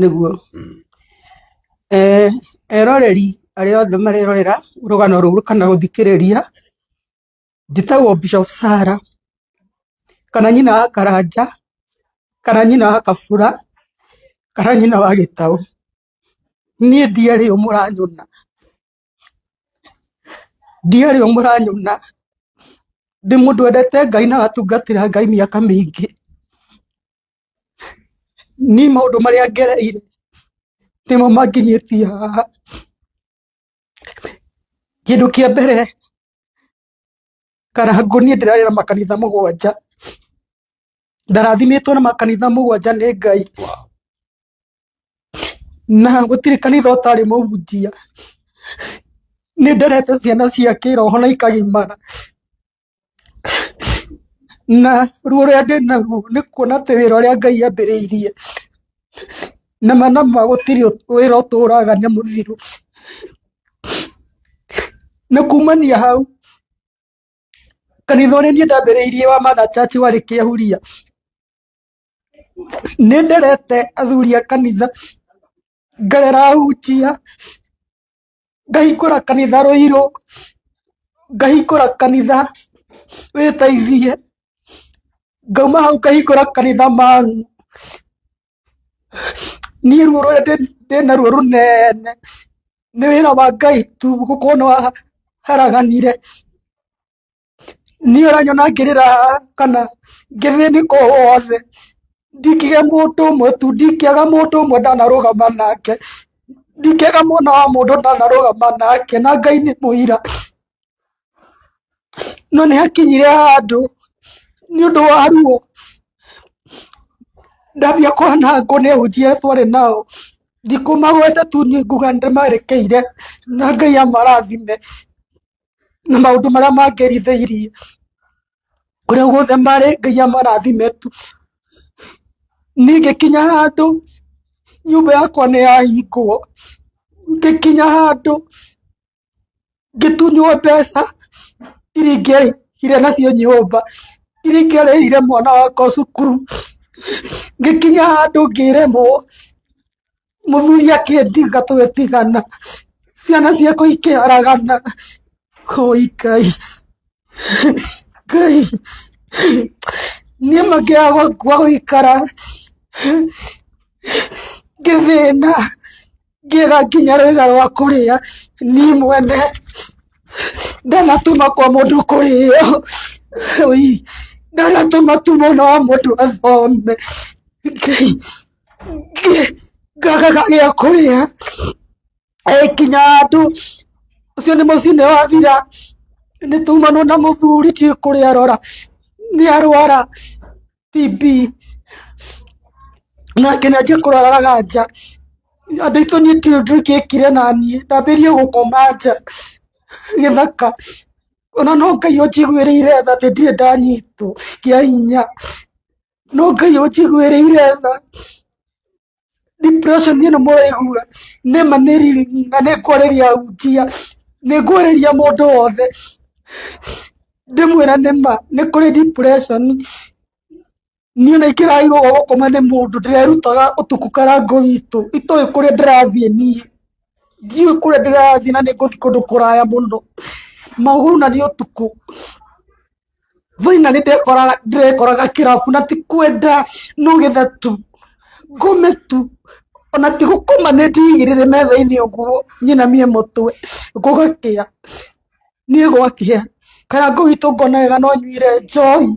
Nĩguo. Eroreri arĩa othe marerorera rũgano rũrũ kana gũthikĩrĩria, njĩtagwo Bishop Sarah, kana nyina wa Karanja, kana nyina wa Kabura, kana nyina wa Gĩtaũ. Niĩ ndiarĩ ũ mũranyona, ndiarĩ ũ mũranyona, ndĩ mũndũ wendete Ngai na agatungatĩra Ngai mĩaka mĩingĩ. Niĩ maũndũ marĩa ngereire nĩmo manginyĩtie haha. Kĩndũ kĩa mbere, Karangũ niĩ ndĩrarĩ na makanitha mũgwanja. Ndarathimĩtwo na makanitha mũgwanja nĩ Ngai. Na gũtirĩ kanitha ũtarĩ mũhunjia. Nĩ nderete ciana cia kĩroho na ikagimara. Na ruo rũrĩa ndĩnaruo nĩ kuona atĩ wĩra ũrĩa Ngai ambĩrĩirie, nama nama gũtirĩ wĩra ũtũraga nĩ mũthiru. Na kumania hau, kanitha ũrĩa niĩ ndambĩrĩirie wa Mother Church warĩ Kĩahuria, nĩ nderete athuri a kanitha, ngarera ahunjia, ngahingũra kanitha Rũirũ, ngahingũra kanitha Wĩteithie, ngauma hau ngahingũra kanitha Mang'u. Niĩ ruo rũrĩa ndĩnaruo rũnene nĩ wĩra wa Ngai tu gũkorwo nĩ waharaganire. Niĩ ũranyona ngĩrĩra haha kana ngĩthĩnĩka ũũ wothe, ndingĩgĩa mũndũ ũmwe tu, ndingĩaga mũndũ ũmwe ndanarũgama nake, ndingĩaga mwana wa mũndũ ndanarũgama nake, na Ngai nĩ mũira. No nĩ hakinyire handũ nĩ ũndũ wa ruo, ndambia kwanangwo nĩ ahunjia arĩa twarĩ nao, ndikũmagweta tu niĩ nguga nĩ ndĩmarekeire na Ngai amarathime na maũndũ marĩa mangerithĩirie, kũrĩa guothe marĩ Ngai amarathime tu. Niĩ ngĩkinya handũ nyũmba yakwa nĩ yahingwo, ngĩkinya handũ ngĩtunywo mbeca iria ingĩarĩhire nacio nyũmba, iria ingĩarĩhĩire mwana wakwa cukuru, ngĩkinya handũ ngĩremwo, mũthuri akĩndiga tũgĩtigana, ciana ciakwa ikĩharagana, ũi Ngai, Ngai, niĩ makĩaga gwa gũikara, ngĩthĩna. Ngĩaga nginya rwĩga rwa kũrĩa niĩ mwene ndanatũma kwa mũndũ kũrĩo, ũi ndanatũma tu mwana wa mũndũ athome, ngagaga gĩa kũrĩa, ĩkinya handũ ũcio nĩ mũciĩ nĩ wathira, nĩ tumanwo na mũthuri ndiũĩ kũrĩa arora, nĩ arwara TB nake nĩ anjia kũrwaraga nja. Andũ aitũ niĩ ndiũĩ ũndũ ingĩekire naniĩ, ndambĩrĩirie gũkoma nja gĩthaka, ona no Ngai ũnjiguĩrĩire tha atĩ ndirĩ ndanyitwo kĩa hinya, no Ngai ũnjiguĩrĩire tha. Depression ĩno mũraigua nĩma nĩ real na nĩ ngwarĩria ahunjia, nĩ ngwarĩria mũndũ wothe, ndĩmwĩre nĩma nĩ kũrĩ depression. Niĩ ona ingĩrairwo gwa gũkoma nĩ mũndũ ndĩrerutaga ũtukũ karango witũ, itoĩ kũrĩa ndĩrathiĩ niĩ, ndiũĩ kũrĩa ndĩrathiĩ na nĩ ngũthiĩ kũndũ kũraya mũno, magũrũ na nĩ ũtukũ. Finally ndekoraga ndĩrekoraga kĩrabu na ti kwenda no getha tu ngome tu ona ti gũkoma nĩ ndigĩrĩre metha-inĩ ũguo nyinamie mũtwe gũgakĩa niĩ gwakĩa karango witũ ngona wega no nyuire njohi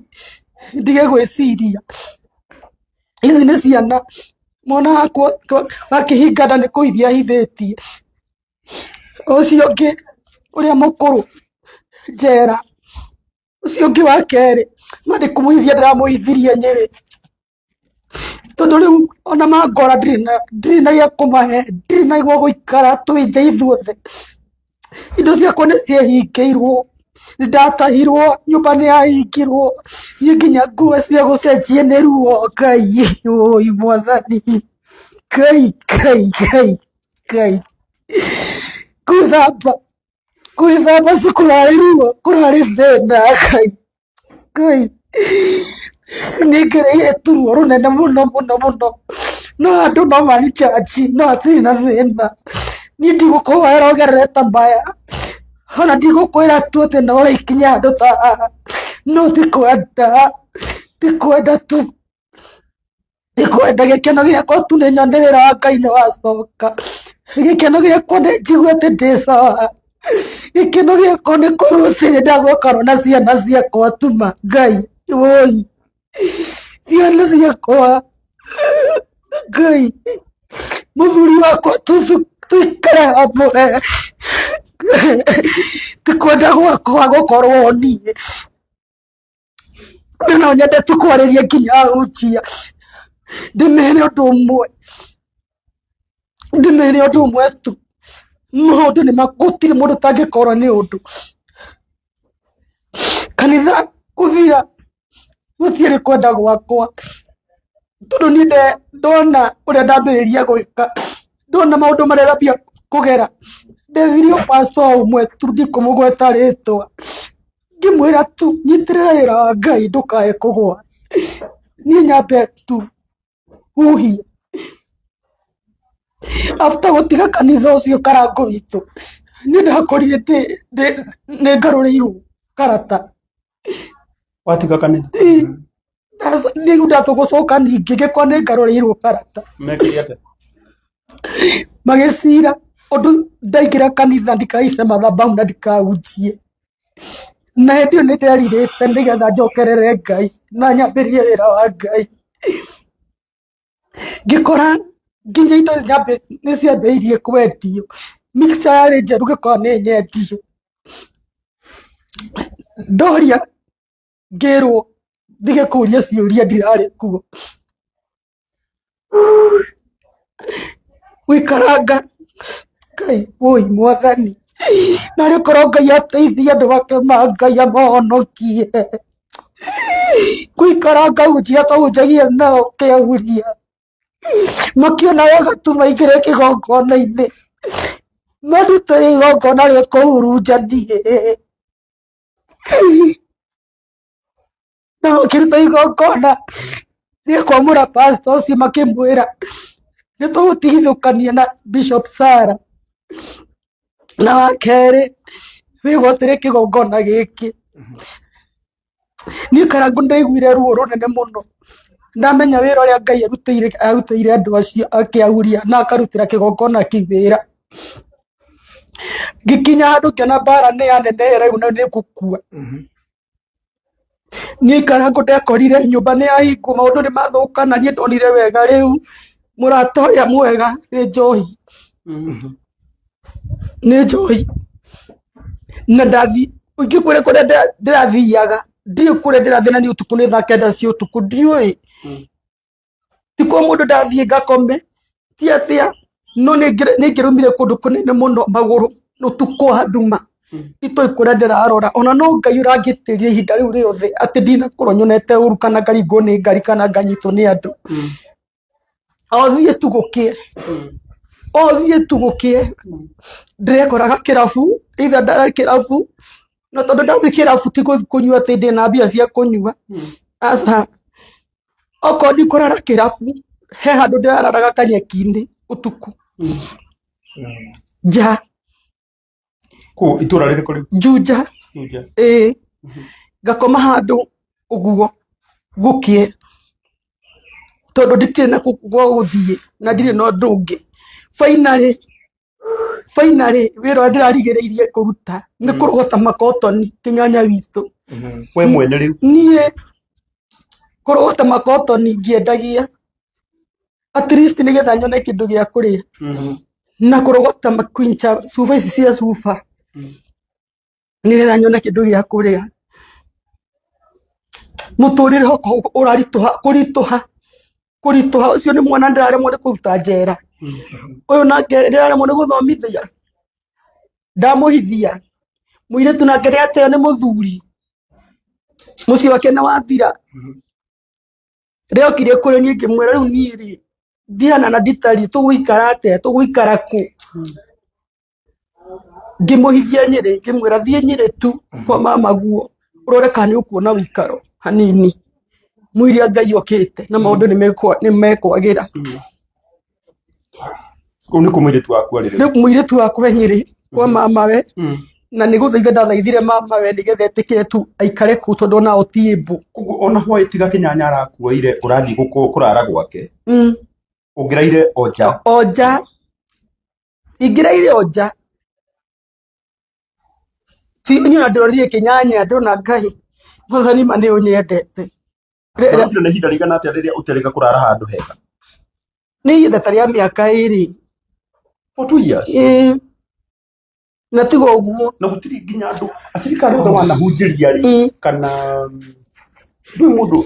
ndige gwĩciria ici nĩ ciana mwana wakwa akĩhinga nda nĩ kũhithia ahithĩtie ũcio ũngĩ ũrĩa mũkũrũ njera ũcio ũngĩ wa kerĩ ma nĩ kũmũhithia ndĩramũhithirie Nyĩrĩ tondũ rĩu ona mangora ndirĩ na ndirĩ na gĩa kũmahe ndirĩ na gwa gũikara twĩ nja ithuothe indo ciakwa nĩ ciehingĩirwo nĩ ndatahirwo nyũmba nĩ yahingirwo niĩ nginya nguo cia gũcenjia nĩ ruo Ngai ũi mwathani Ngai Ngai Ngai Ngai gwĩthamba gwĩthamba ci kũrarĩ ruo kũrarĩ thĩna Ngai Ngai nĩ ngereire turuo rũnene mũno mũno mũno. No andũ no manichachi no hatirĩ na thĩna. Niĩ ndigũkũhoera ũgerere ta maya, ona ndigũkwĩra tu atĩ no ũrĩkinya handũ ta haha, no ndikwenda, ndikwenda tu, ndikwenda. Gĩkeno gĩakwa tu nĩ nyone wĩra wa Ngai nĩ wacoka. Gĩkeno gĩakwa nĩ njigue atĩ ndĩ sawa. Gĩkeno gĩakwa nĩ korwo atĩ nĩ ndacokanwo na ciana ciakwa tu ma. Ngai woi, ciana ciakwa, Ngai, mũthuri wakwa tuikare hamwe. Ti kwenda gwakwa gũkorwo niĩ. Na no nyende tu kwarĩria nginya ahunjia, ndĩmere ũndũ ũmwe, ndĩmere ũndũ ũmwe tu, maũndũ nĩ gũtirĩ mũndũ ũtangĩkorwo nĩ ũndũ. Kanitha gũthira gũtiarĩ kwenda gwakwa, tondũ niĩ ndona ũrĩa ndambĩrĩria gwĩka, ndona maũndũ marĩa ndambia kũgera, ndethire o pastor ũmwe tu ndikũmũgweta rĩtwa, ngĩmwĩra tu nyitĩrĩra wĩra wa Ngai ndũkae kũgwa, niĩ nyambe tu huhie. After gũtiga kanitha ũcio Karangũ witũ, niĩ ndakorire nĩ ngarũrĩirwo karata. Watiga kanitha? Rĩu ndatua gũcoka ningĩ ngĩkora nĩ ngarũrĩirwo karata. Mekire atĩa? Magĩcira ũndũ ndaingĩra kanitha ndikaice mathabahu na ndikahunjie. Na hĩndĩ ĩyo nĩ nderirĩte nĩgetha njokerere Ngai na nyambĩrĩrie wĩra wa Ngai. Ngĩkora nginya indo nĩ ciambĩrĩirie kwendio, mixer yarĩ njerũ ngĩkora nĩ nyendie. Ndoria ngĩrwo ndige kũria ciũria ndirarĩ kuo. Gũikaranga, Ngai wũi mwathani, narĩ korwo Ngai ateithie andũ ake ma Ngai amahonokie. Gũikaranga hunjia twahunjagia nao kĩahuria, makĩona wega tu maingĩre kĩgongona-inĩ, mandutĩre igongona rĩa kũhurunja niĩ. Na makĩruta igongona rĩa kwamũra pastor ũcio, makĩmwĩra nĩ tũgũtigithũkania na Bishop Sarah, na wa kerĩ wĩgwatĩre kĩgongona gĩkĩ. Niĩ Karangũ ndaiguire ruo rũnene mũno ndamenya wĩra ũrĩa Ngai arutĩire andũ acio akĩahuria na akarutĩra kĩgongona kĩu wĩra. Ngĩkinya handũ ngĩona mbara nĩ yanenehera rĩu na nĩ ngũkua. Niĩ Karangũ ndekorire nyũmba nĩ yahingwo, maũndũ nĩ mathũka na niĩ ndonire wega rĩu mũrata ũrĩa mwega nĩ njohi, nĩ njohi. Na ndathiĩ ingĩkwĩra kũrĩa ndĩrathiaga, ndiũĩ kũrĩa ndĩrathiĩ na nĩ ũtukũ nĩ thaa kenda cia ũtukũ, ndiũĩ. Ti kwa mũndũ ndathiĩ ngakome, ti atĩa, no nĩ ngĩrũmire kũndũ kũnene mũno magũrũ ũtukũ wa nduma, itoĩ kũrĩa ndĩrarora, ona no Ngai ũrangitĩria ihinda rĩu rĩothe atĩ ndinakorwo nyonete ũru kana ngaringwo nĩ ngari kana nganyitwo nĩ andũ. O thiĩ tu gũkĩe, o thiĩ tu gũkĩe, ndĩrekoraga kĩrabu, either ndarĩ kĩrabu, no tondũ ndathiĩ kĩrabu ti kũnyua atĩ ndĩna mbia cia kũnyua, aca. Okorwo ndikũrara kĩrabu, he handũ ndĩrararaga kanyeki-inĩ ũtukũ, nja. Kũ itũra rĩrĩkũ rĩu? Juja. Juja. Ĩĩ, ngakoma handũ ũguo gũkĩe, tondũ ndikĩrĩ na gwa gũthiĩ na ndirĩ na ũndũ ũngĩ. Finally, finally wĩra ũrĩa ndĩrarigĩrĩirie kũruta nĩ kũrogota makotoni kĩnyanya witũ. We mwene rĩu? Niĩ kũrogota makotoni ngĩendagia at least nĩgetha nyone kĩndũ gĩa kũrĩa, na kũrogota makwincha cuba ici cia cuba nĩgetha nyone kĩndũ gĩa kũrĩa. Mũtũrĩre ũkoragwo ũraritũha kũritũha kũritũha. Ũcio nĩ mwana ndĩraremwo nĩ kũruta njera, ũyũ nake ndĩraremwo nĩ gũthomithia, ndamũhithia. Mũirĩtu nake nĩ ateo nĩ mũthuri, mũciĩ wake nĩ wathira. Rĩokire kũrĩ niĩ ngĩmwĩra rĩu niĩ rĩ ndihana na nditariĩ, tũgũikara atĩa, tũgũikara kũ? Ngĩmũhithia Nyĩrĩ, ngĩmwĩra thiĩ Nyĩrĩ tu kwa mama guo ũrore kana nĩ ũkuona ũikaro hanini mũiria Ngai okĩte na maũndũ nĩ mekwagĩra. Kũu nĩ kũ mũirĩtu waku arĩ rĩu? Rĩu mũirĩtu wakwa e Nyĩrĩ kwa mamawe, na nĩ gũthaitha ndathaithire mamawe nĩgetha etĩkĩre tu aikare kũu tondũ onao ti able. Koguo ona hwaĩ tiga kĩnyanya arakuoire ũrathiĩ kũrara gwake, ũngĩraire o nja? O nja, ingĩraire o nja. Ti niĩ ona ndĩrorire kĩnyanya ndona Ngai mwathani ma nĩ ũnyendete. Ũrokire na ihinda rĩigana atĩa rĩrĩa ũterĩga kũrara handũ hega? Nĩ ihinda ta rĩa mĩaka 2. For 2 years? Ĩĩ. Na tiga ũguo. Na gũtirĩ nginya andũ acirika arĩa othe wanahunjĩria rĩ, kana ndũĩ mũndũ,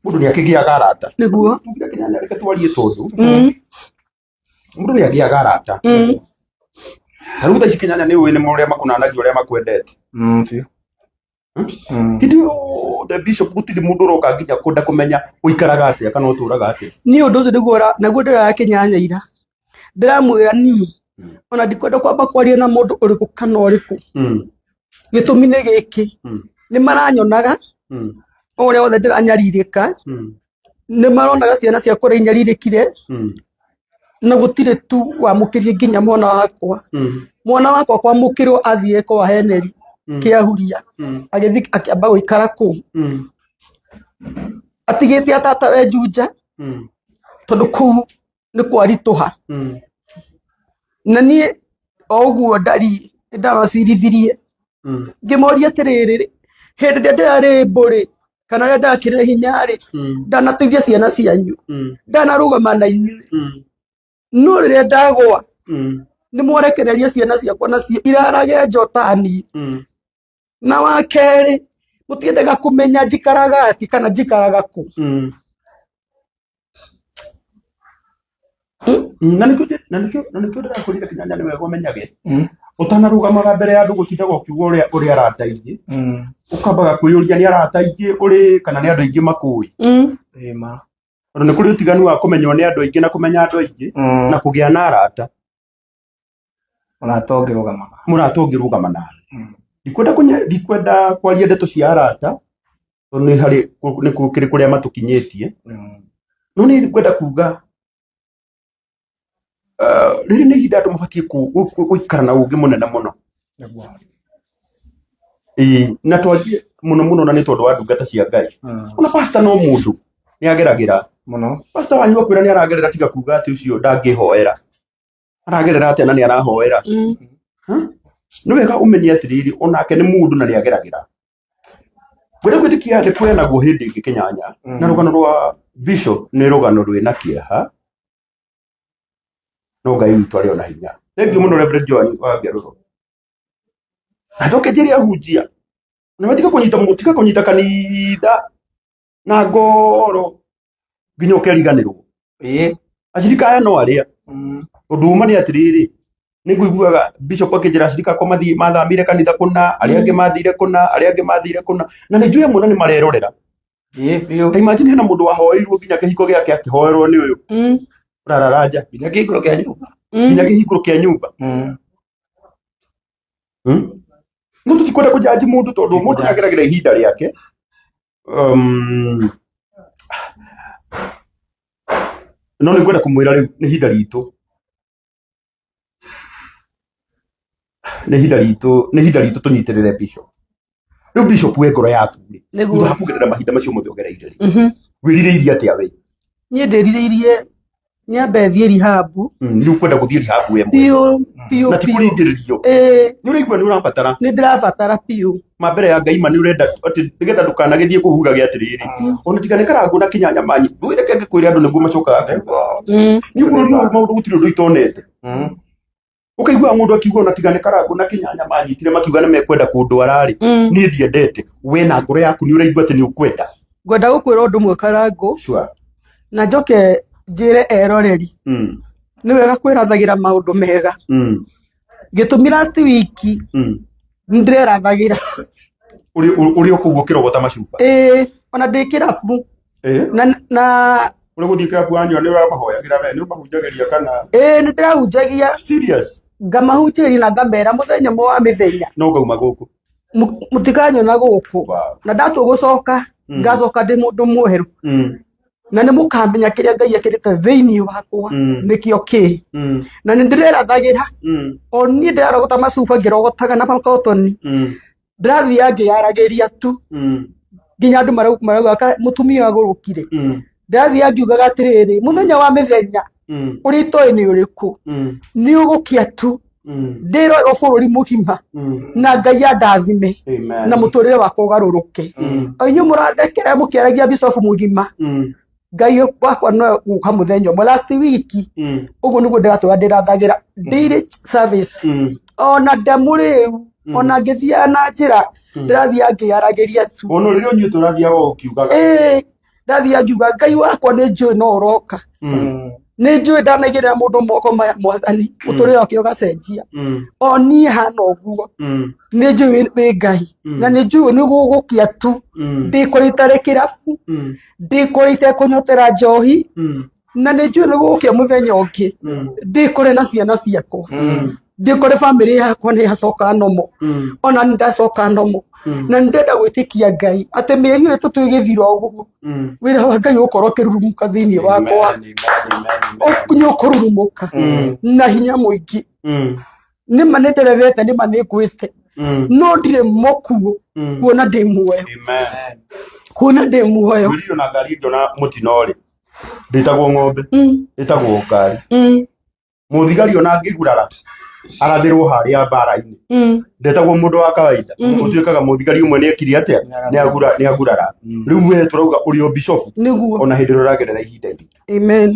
mũndũ nĩ akĩgĩaga arata. Nĩguo. Tugire kĩnyanya reke twarie tondũ mũndũ nĩ agĩaga arata. Ta rĩu thaa ici kĩnyanya nĩ ũĩ nĩ ũrĩa makũnanagia ũrĩa makwendete. Biũ. Hĩndĩ yothe bishop gũtirĩ mũndũ ũroka nginya kwenda kũmenya ũikaraga atĩa kana ũtũraga atĩa. Niĩ ũndũ ũcio nĩguo naguo ndĩraya kĩnyanya ira. Ndĩramwĩra niĩ ona ndikwenda kwamba kwaria na mũndũ ũrĩkũ kana ũrĩkũ. Gĩtũmi nĩ gĩkĩ, nĩ maranyonaga o ũrĩa wothe ndĩranyarirĩka, nĩ maronaga ciana ciakwa ũrĩa inyarirĩkire, na gũtirĩ tu wamũkĩrie nginya mwana wakwa. Mwana wakwa kwamũkĩrwo athiĩ kwa Henry Kĩahuria, agĩthiĩ akĩamba gũikara kũu atigĩte atata we Juja, tondũ kũu nĩ kwaritũha. Na niĩ o ũguo ndariĩ nĩ ndamacirithirie, ngĩmoria atĩrĩrĩ, hĩndĩ ĩrĩa ndĩrarĩ mbũrĩ kana rĩrĩa ndakĩrĩ hinya rĩ, ndanateithia ciana cianyu, ndanarũgama na inyuĩ, no rĩrĩa ndagwa nĩ mwarekereria ciana ciakwa nacio irarage njota niĩ. Na wa kerĩ, mũtiendaga kũmenya njikaraga atĩ kana njikaraga kũ. Na nĩkĩo ndĩrakwĩrire kĩnyanya nĩ wega ũmenyage ũtanarũgamaga mbere ya andũ gũtindaga ũkiuga ũrĩa ũrĩ arata aingĩ, ũkambaga kwĩyũria nĩ arata aingĩ ũrĩ kana nĩ andũ aingĩ makũĩ. Ĩĩ ma. Tondũ nĩ kũrĩ ũtiganu wa kũmenywo nĩ andũ aingĩ na kũmenya andũ aingĩ na kũgĩa na arata. Mũrata ũngĩrũgama nawe. Mũrata ũngĩrũgama nawe. Ndikwenda kwaria ndeto cia arata tondũ nĩ harĩ nĩ kũrĩ kũrĩa matũkinyĩtie. No nĩ ngwenda kuga rĩrĩ nĩ ihinda andũ mabatiĩ gũikara na ũũgĩ mũnene mũno. Nĩguo. Ĩĩ, na twarie mũno mũno na nĩ tondũ wa ndungata cia Ngai. Ona pastor no mũndũ nĩ ageragĩra. Mũno. Pastor wanyu akwĩra nĩ aragerera tiga kuga atĩ ũcio ndangĩhoera. Aragerera atĩa na nĩ arahoera. Nĩ wega ũmenye atĩrĩrĩ onake nĩ mũndũ na nĩ ageragĩra. Ngwenda gwĩtĩkia nĩ kũheanagwo hĩndĩ ĩngĩ kĩnyanya. Na rũgano rwa Bishop nĩ rũgano rwĩna kĩeha. No Ngai witũ arĩ ona hinya. Thank you mũno Reverend Joan wa Ngerũro. Na ndoke njĩre ahunjia. Na tiga kũnyita tiga kũnyita kanitha na ngoro nginya ũkeriganĩrwo. Ĩĩ. Acirika aya no arĩa. Ũndũ uma nĩ atĩrĩrĩ, nĩ ngũiguaga bishop akĩnjĩra acirika akwa mathiĩ mathamire kanitha kũna, arĩa angĩ mathire kũna, arĩa angĩ mathire kũna. Na nĩ njũĩ amwe na nĩ marerorera. Ĩĩ biũ. Ta imagine hena mũndũ wahoeirwo nginya kĩhiko gĩake akĩhoerwo nĩ ũyũ. Ũrarara nja. Nginya kĩhingũro kĩa nyũmba. Nginya kĩhingũro kĩa nyũmba. No tũtikwenda kũjanji mũndũ tondũ mũndũ nĩ ageragĩra ihinda rĩake. No nĩ ngwenda kũmwĩra rĩu nĩ ihinda ritũ. Nĩ ihinda ritũ, nĩ ihinda ritũ tũnyitĩrĩre bishop. Rĩu bishop we ngoro yaku rĩ, Nĩguo. thutha wa kũgerera mahinda macio mothe ũgereire rĩ, wĩrirĩirie atĩa we? Niĩ ndĩrirĩirie nyambe thiĩ rehab. Nĩ ũkwenda gũthiĩ rehab we mwene. Biũ, biũ, Na ti biũ. kũringĩrĩrio. Ĩĩ. Nĩ ũraigua nĩ ũrabatara. Nĩ ndĩrabatara biũ. Ma mbere ya Ngai ma nĩ ũrenda atĩ nĩgetha ndũkanagĩthiĩ kũu ugage atĩrĩrĩ, ona tiga nĩ karangũ na kĩnyanya manyi, ndũĩ reke ngĩkwĩre andũ nĩguo macokaga kuuga. Niĩ bũrũri ũyũ maũndũ gũtirĩ ũndũ itonete. Ũkaigua mũndũ akiuga ona tiga nĩ karangũ na kĩnyanya manyitire makiuga nĩ mekwenda kũndwara rĩ, niĩ ndiendete. We na ngoro yaku nĩ ũraigua atĩ nĩ ũkwenda. Ngwenda gũkwĩra ũndũ ũmwe Karangũ. Na njoke njĩre eroreri. Nĩ wega kwĩrathagĩra maũndũ mega. Gĩtũmi last week nĩ ndĩrerathagĩra. Ũrĩ o kũu ũkĩrogota macuba. Ĩĩ, ona ndĩ kĩrabu. Na Ũrĩ gũthiĩ kĩrabu wanyua nĩ ũramahoyagĩra we, nĩ ũmahunjagĩria kana? Ĩĩ, nĩ ndĩrahunjagia. Serious? Ngamahunjĩria na ngamera mũthenya ũmwe wa mĩthenya. No ngauma gũkũ. Mũtikanyona gũkũ. Wow. Na ndatua gũcoka, ngacoka ndĩ mũndũ mwerũ. Na nĩ mũkamenya kĩrĩa Ngai ekĩrĩte thĩinĩ wakwa nĩkĩo kĩ. Na nĩ ndĩrerathagĩra, o niĩ ndĩrarogota macuba ngĩrogotaga na makotoni, ndĩrathiaga ngĩyaragĩria tu nginya andũ marauga mũtumia agũrũkire. Ndĩrathiaga ngiugaga atĩrĩrĩ, mũthenya wa mĩthenya ũrĩa itoĩ nĩ ũrĩkũ, nĩ ũgũkĩa tu ndĩrorerwo bũrũri mũgima na Ngai andathime Amen. na mũtũrĩre wakwa ũgarũrũke. O inyuĩ mũrathekera mũkĩaragia bicobu mũgima, Ngai wakwa no gũka mũthenya ũmwe. Last week ũguo nĩguo ndĩratũra ndĩrathagĩra daily service, ona ndamũrĩu, ona ngĩthiaga na njĩra ndĩrathiaga ngĩyaragĩria tu. Ona rĩrĩa ũnyuĩte ũrathiaga o ũkiugaga. Ĩĩ, ndathiaga ngiuga Ngai wakwa nĩ njũĩ no ũroka, nĩ njũĩ ndanaigĩrĩra mũndũ moko maya mwathani mũtũrĩre wake ũgacenjia. O niĩ hana ũguo nĩ njũĩ wĩ Ngai, na nĩ njũĩ nĩ gũgũkĩa tu ndĩkũrĩte rĩ kĩrabu, ndĩkũrĩte kũnyotera njohi, na nĩ njũĩ nĩ gũgũkĩa mũthenya ũngĩ ndĩkũrĩ na ciana ciakwa, ndĩkũrĩ bamĩrĩ yakwa nĩ yacoka nomo, ona nĩ ndacoka nomo. Na nĩ ndĩrenda gwĩtĩkia Ngai atĩ mĩeri ĩyo ĩtatũ ĩgĩthira ũguo, wĩra wa Ngai ũgũkorwo ũkĩrurumũka thĩinĩ wakwa. Amen, amen, amen, Nĩ ũkũrurumũka na hinya mũingĩ. Nĩma nĩ ndererete, nĩma nĩ ngwĩte, no ndirĩ mũkuũ, kuona ndĩ muoyo. Amen. Kuona ndĩ muoyo. Ngwĩrire ona ngari ĩngĩona mũtino rĩ, ndĩtagwo ng'ombe, ĩtagwo ngari. Mũthigari ona angĩgurara arathĩrwo harĩa mbara-inĩ, ndetagwo mũndũ wa kawaida, ũtuĩkaga mũthigari ũmwe nĩ ekire atĩa, nĩ agurara. Rĩu we tũrauga ũrĩ o bishofu Nĩguo. ona hĩndĩ ĩrĩa ũragerera ihinda iritũ. Amen.